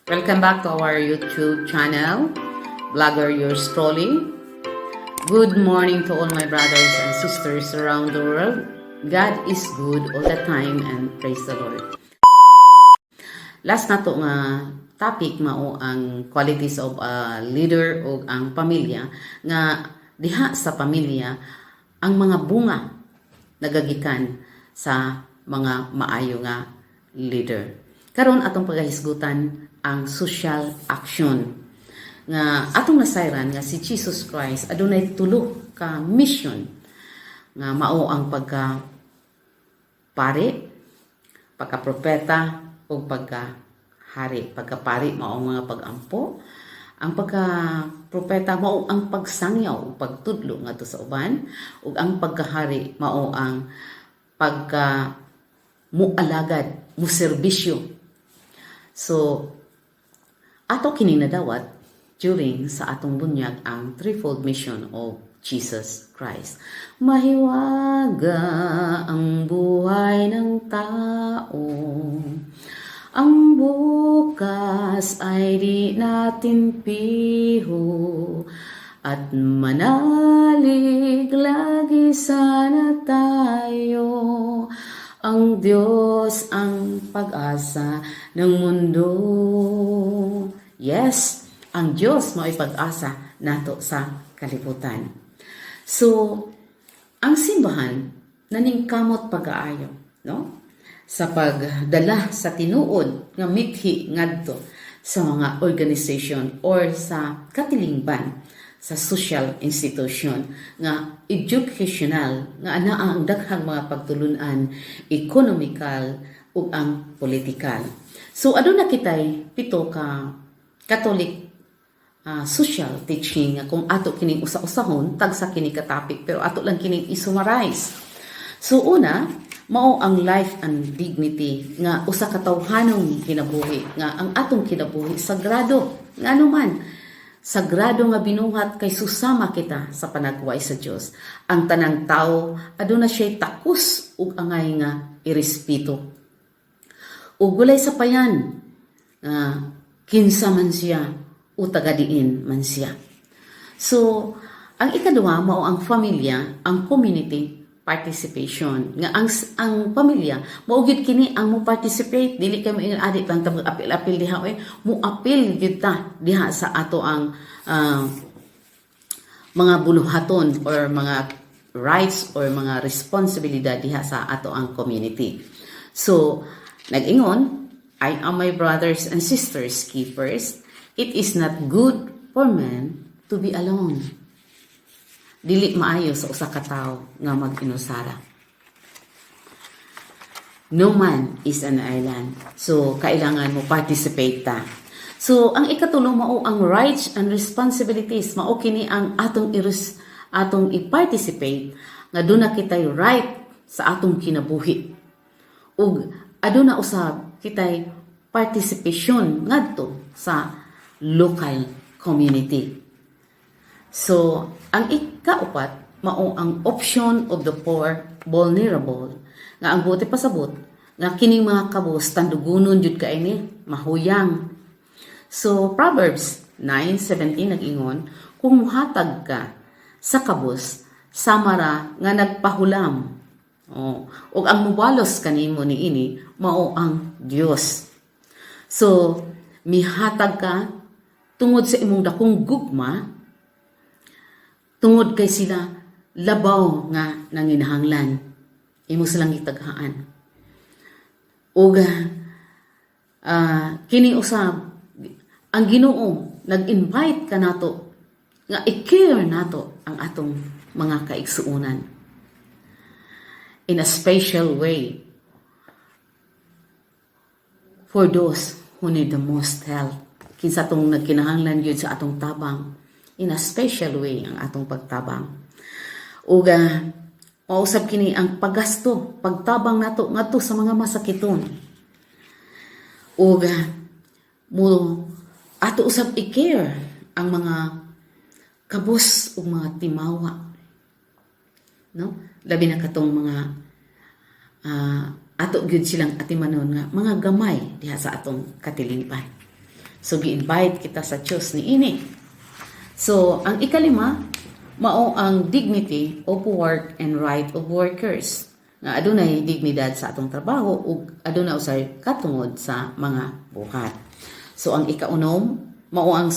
Welcome back to our YouTube channel, Vlogger Yours Truly. Good morning to all my brothers and sisters around the world. God is good all the time and praise the Lord. Last na to nga topic mao ang qualities of a leader o ang pamilya, nga diha sa pamilya ang mga bunga nagagikan sa mga maayo nga leader. Karon, atong pagahisgutan ang social action, nga atong nasayran nga si Jesus Christ adunay tulo ka mission nga mao ang pagka pari, pagka propeta ug pagka hari. Pagkapari mao ang mga pag-ampo, ang pagka propeta mao ang pagsangyaw ug pagtudlo ngadto sa uban, ug ang pagkahari mao ang pagka mualagad, muserbisyo. So, ato kining nadawat during sa atong bunyag, ang threefold mission of Jesus Christ. Mahiwaga ang buhay ng tao. Ang bukas ay di natin piho at manalig lagi sana tayo. Ang Diyos ang pag-asa ng mundo. Yes, ang Diyos mao'y pag-asa nato sa kalibutan. So, ang simbahan naningkamot pag-aayo, no? Sa pagdala sa tinuod nga mithi ngadto sa mga organization or sa katilingban, sa social institution nga educational, nga anaa ang daghang mga pagtulunan, economical ug ang political. So aduna kitay pito ka Catholic social teaching nga kung ato kining usa-usahon, tagsa kini ka topic, pero ato lang kining i-summarize. So una, mao ang life and dignity, nga usa ka tawhanong kinabuhi, nga ang atong kinabuhi sagrado. Ngano man sagrado nga binuhat? Kay susama kita sa panagway sa Dios. Ang tanang tao aduna siya'y takos ug angay nga irespeto. Ug walay sapayan nga kinsa man siya o taga-diin man siya. So, ang ikaduha mao ang pamilya, ang community participation. Nga ang pamilya, mao gyud kini ang mo participate, dili kay moingon adi lang ta apil-apil diha oy, mo apil gyud ta diha sa ato ang mga buluhaton or mga rights or mga responsibilidad diha sa ato ang community. So, nag-ingon, "I am my brothers and sisters keepers. It is not good for man to be alone." Dili maayo sa usa ka tawo nga mag-inusara. No man is an island. So, kailangan mo participate ta. So, ang ikatulo mao ang rights and responsibilities. Mao kini ang atong i-participate nga duna kitay right sa atong kinabuhi. Ug aduna usab kitay participation ngadto sa local community. So, ang ikaupat mao ang option of the poor vulnerable, nga ang buot pasabot nga kining mga kabus tandugunon jud kay ni mahuyang. So, Proverbs 9:17 nag-ingon, "Kung muhatag ka sa kabus, sama ra nga nagpahulam." Oh, ug ang mubalos kanimo niini mao ang Dios. So, mihatag ka tungod sa imong dakong gugma, tungod kay sila labaw nga nanginahanglan, imo silang gitaghaan. Ug kini usab, ang Ginoo nag-invite kanato nga i-care nato ang atong mga kaigsuonan in a special way for those who need the most help. Kinsa tong nagkinahanglan gyud sa atong tabang, in a special way ang atong pagtabang. Ug mausab kini ang paggasto, pagtabang nato ngadto sa mga masakiton. Ug mo ato usab i-care ang mga kabus ug mga timawa. No? Labi na katong mga ato gyud silang atimanon nga mga gamay diha sa atong katilingban. So gi-invite kita sa Dios niini. So ang ikalima mao ang dignity of work and right of workers. Nga adunay dignidad sa atong trabaho ug aduna usay katungod sa mga buhat. So ang ikaunom mao ang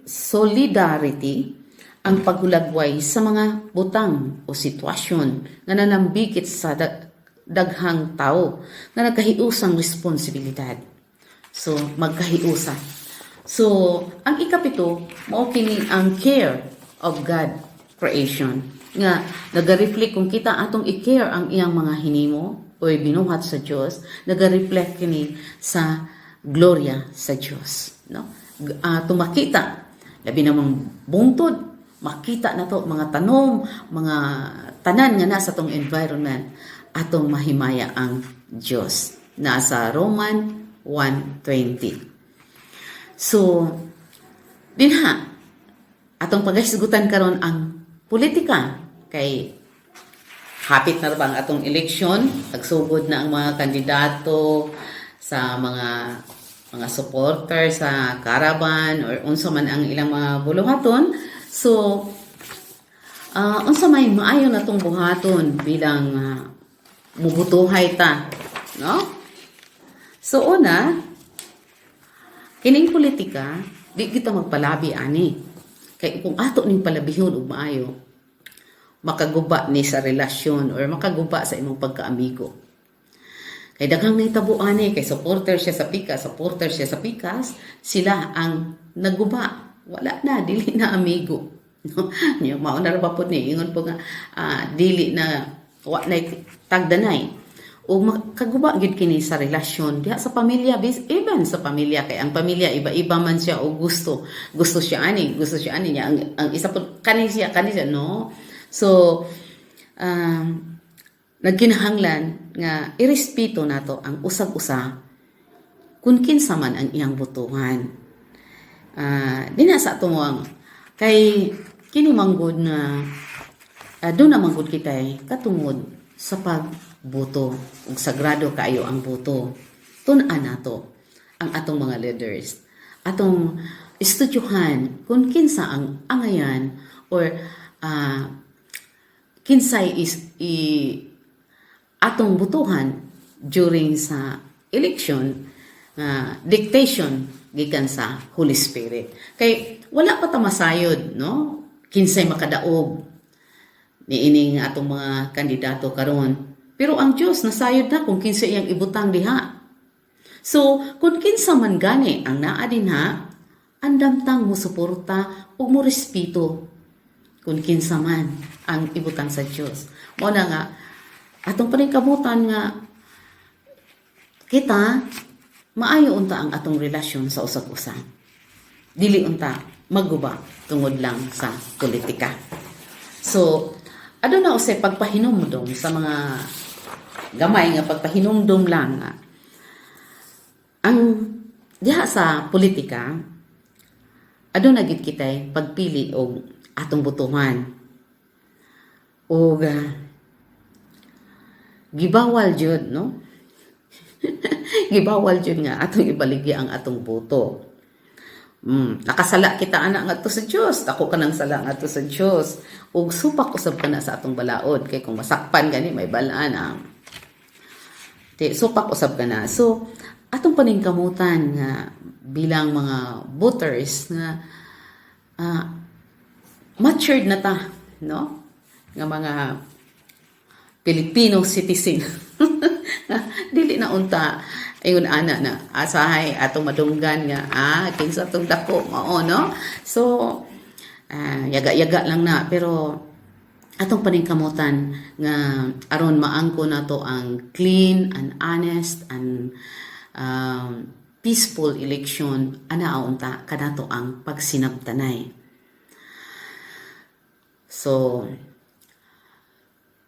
solidarity, ang paghulagway sa mga butang o sitwasyon nga nanambikit sa daghang tao nga nagkahiusang responsibilidad. So, magkahiusa. So, ang ikapito, mao kini ang care of God creation. Nga, naga-reflect kung kita atong i-care ang iyang mga hinimo o binuhat sa Dios, naga-reflect kini sa gloria sa Dios. No? Tumakita, labi namang bungtod, makita na to mga tanom, mga tanan nga nasa tong environment, atong mahimaya ang Dios. Nasa Roman 1:20. So, dinha, atong paghisgutan karon ang politika kay hapit na ba ang atong eleksyon, nagsugod na ang mga kandidato sa mga supporter sa caravan or unsa man ang ilang mga buluhaton. So, unsa may maayo na tong buhaton bilang mubutuhay ta, no? So una, kining politika, di kita magpalabi ani. Kay kung ato ning palabihon og maayo, makaguba ni sa relasyon or makaguba sa imong pagkaamigo. Kay daghang nahitabo ani, kay supporter siya sa Pikas, supporter siya sa Pikas, sila ang naguba. Wala na, dili na amigo. No? Nya mao na ra ba pud ni ingon po nga dili na, wa na tagdanay. O makaguba gid kini sa relasyon diha sa pamilya, even sa pamilya, kay ang pamilya iba-iba man siya og gusto. Gusto siya ani, gusto siya ani niya, ang isa pud kani siya, no? So nagkinahanglan nga irespeto nato ang usag-usa kung kinsa man ang iyang botohan. Dinha sa atong ang kay kini manggod na doon na manggod kita katungod sa pagboto ug sagrado kaayo ang boto. Tun-an nato ang atong mga leaders. Atong estudyuhan kung kinsa ang angayan or kinsay is i atong botohan during sa election nga dictation gikan sa Holy Spirit. Kay wala pa ta masayod, no? Kinsay makadaog niining atong mga kandidato karon. Pero ang Dios nasayod na kung kinsa iyang ibutang diha. So, kung kinsa man gani ang naa dinha, andam tang mo suporta ug mo respeto kung kinsa man ang ibutang sa Dios. Mao na nga atong paningkamutan nga kita maayo unta ang atong relasyon sa usag-usa. Dili unta maguba tungod lang sa politika. So, aduna usay pagpahinumdom sa mga gamay nga pagpahinumdom lang nga ang diha sa politika, aduna gid kitay pagpili og atong botohan ug gibawal jud, no? Gibawal jud nga atong ibaligya ang atong boto. Nakasala kita ana ngadto sa Dios. Ako ka nang sala ngadto sa Dios. Ug supak usab ka na sa atong balaod kay kung masakpan gani may balaan ang ti supak usab ka na. So atong paningkamutan nga bilang mga voters nga matured na ta, no? Nga mga Filipino citizen. Dili na unta ayun ana na asahay atong madunggan nga kinsa tong dako mao, no? So yaga-yaga lang na, pero atong paningkamutan nga aron maangko nato ang clean and honest and peaceful election, ana unta kanato ang pagsinabtanay. So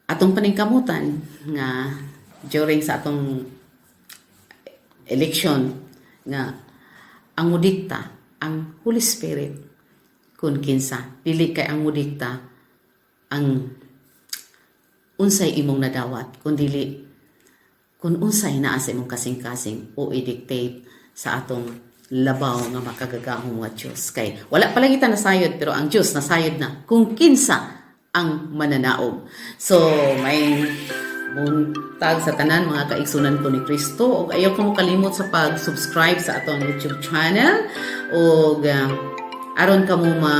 atong paningkamutan nga during sa atong election nga ang mudikta ang Holy Spirit kung kinsa, dili kay ang mudikta ang unsay imong nadawat, kun dili kung unsay naa sa imong kasing-kasing o i-dictate sa atong labaw nga makagagahom nga Dios, kay wala pa lagi ta nasayod, pero ang Dios nasayod na kung kinsa ang mananaog. So maayong buntag sa tanan, mga kaigsunan ko ni Kristo, ug ayaw ko kalimot sa pag-subscribe sa atong YouTube channel ug aron kamo ma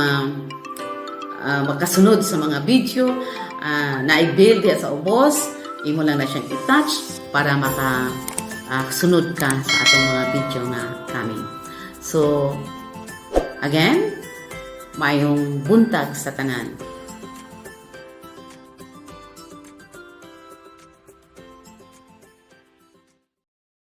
makasunod sa mga video na i-build diha sa ubos. Imo lang na siyang i-touch para maka sunod ka sa atong mga video nga coming. So again, maayong buntag sa tanan.